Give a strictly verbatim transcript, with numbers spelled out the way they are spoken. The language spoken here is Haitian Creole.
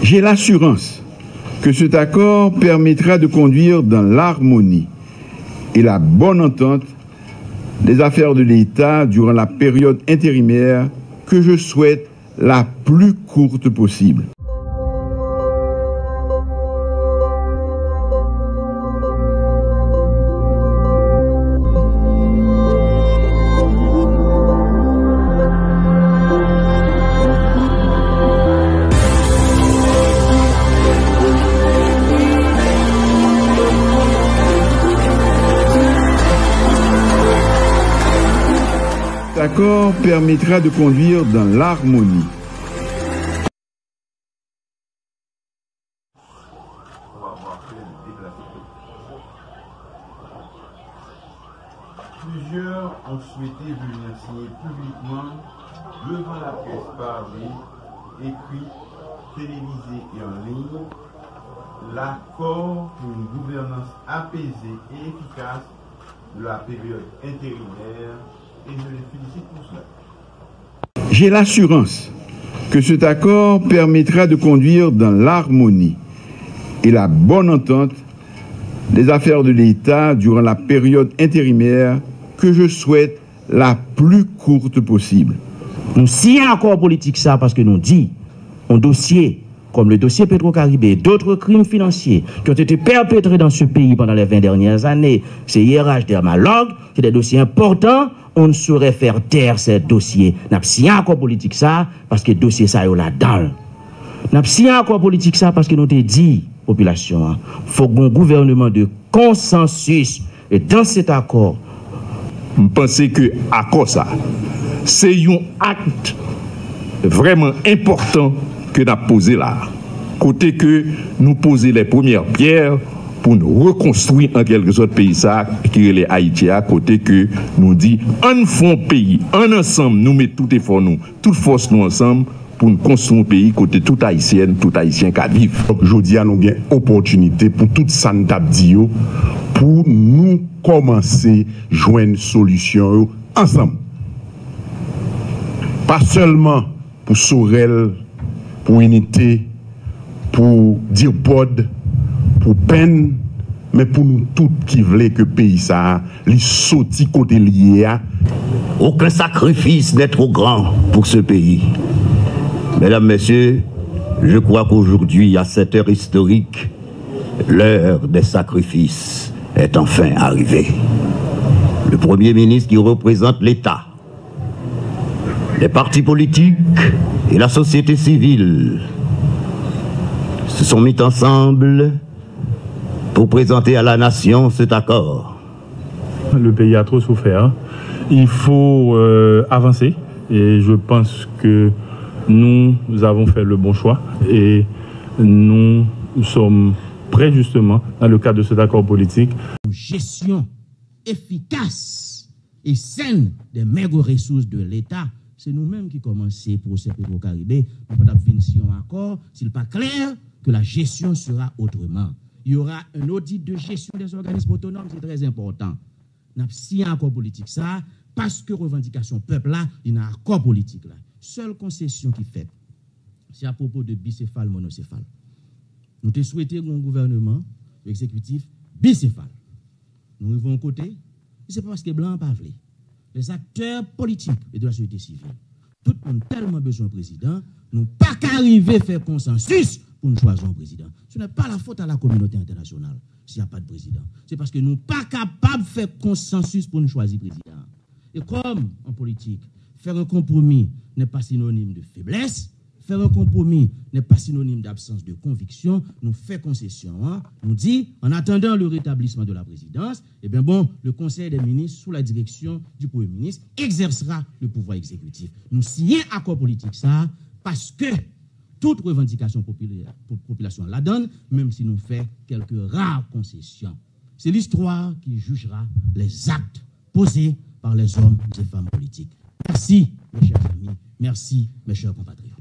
J'ai l'assurance que cet accord permettra de conduire dans l'harmonie et la bonne entente les affaires de l'État durant la période intérimaire que je souhaite la plus courte possible. Cet accord permettra de conduire dans l'harmonie. Plusieurs ont souhaité venir signer publiquement devant la presse par mail, écrit, télévisé et en ligne, l'accord pour une gouvernance apaisée et efficace de la période intérimaire, et je les félicite pour cela. J'ai l'assurance que cet accord permettra de conduire dans l'harmonie et la bonne entente les affaires de l'État durant la période intérimaire que je souhaite la plus courte possible. Nou siyen akò politik sa paske nou di, yon dosye comme le dossier Petro-Caribe et d'autres crimes financiers qui ont été perpétrés dans ce pays pendant les vingt dernières années, ces I R H, Dermalog, c'est des dossiers importants, on ne saurait faire taire ces dossiers. N ap siyen akò politik sa, paske dosye sa yo ladan l. N ap siyen akò politik sa, paske nou te di popilasyon an, fòk gon gouvènman de konsansis. E dans cet accord, m panse ke akò sa, se yon akt vrèman enpòtan ke n ap poze la a. Kote ke nou poze les premières pierres pou n rekonstwi an kèlke sòt peyi sa a ki rele Ayiti a, kote ke nou di, ann fè yon peyi, ann ansanm, nou met tout efò nou, tout fòs nou ansanm, pou n konstwi yon peyi kote tout Ayisyèn, tout Ayisyen ka viv. Donk, jodi a, nou gen opòtinite pou tout sa n t ap di yo, pou nou kòmanse jwenn solisyon yo ansanm. Pa sèlman pou Sorèl, pou Inite, pou Dipòd, pou Penn, men pou nou tout ki vle ke peyi sa a, li soti kote li ye a. Aucun sacrifice n'est trop grand pour ce pays. Mesdames, Messieurs, je crois qu'aujourd'hui, à cette heure historique, l'heure des sacrifices est enfin arrivée. Le Premier ministre qui représente l'État, les partis politiques et la société civile se sont mis ensemble pour présenter à la nation cet accord. Le pays a trop souffert. Il faut euh, avancer et je pense que nous avons fait le bon choix et nous sommes prêts justement dans le cadre de cet accord politique. Gestion efficace et saine des maigres ressources de l'État. Se nou menm ki kòmanse pwosè Petro Caribe. Nou pa t ap vin si yon akò si l pa klè que la gestion sera autrement. Il y aura un audit de gestion des organismes autonomes, c'est très important. N ap siyen akò politik sa a paske revandikasyon pèp la li nan akò politik la. Sèl konsesyon ki fèt, se apwopo de bisefal, monosefal. Nou te swete yon gouvènman egzekitif bisefal. Nou rive yon kote, e se pa paske blan an pa vle. Les acteurs politiques et de la société civile, tout moun tèlman bezwen prezidan, nou pa ka rive fè konsansis pou n chwazi yon prezidan. Ce n'est pas la faute à la communauté internationale s'il n'y a pas de président. Se paske nou pa kapab fè konsansis pou n chwazi prezidan. Et comme en politique, faire un compromis n'est pas synonyme de faiblesse, faire un compromis n'est pas synonyme d'absence de conviction. Nou fè konsesyon an, nou di, en attendant le rétablissement de la présidence, eh bien bon, le Conseil des ministres, sous la direction du Premier ministre, exercera le pouvoir exécutif. Nou siyen akò politik sa a paske tout revandikasyon popilè, po-, popilasyon an ladan l, menm si nou fè kèlke ra konsesyon. C'est l'histoire qui jugera les actes posés par les hommes et femmes politiques. Merci, mes chers amis. Merci, mes chers compatriotes.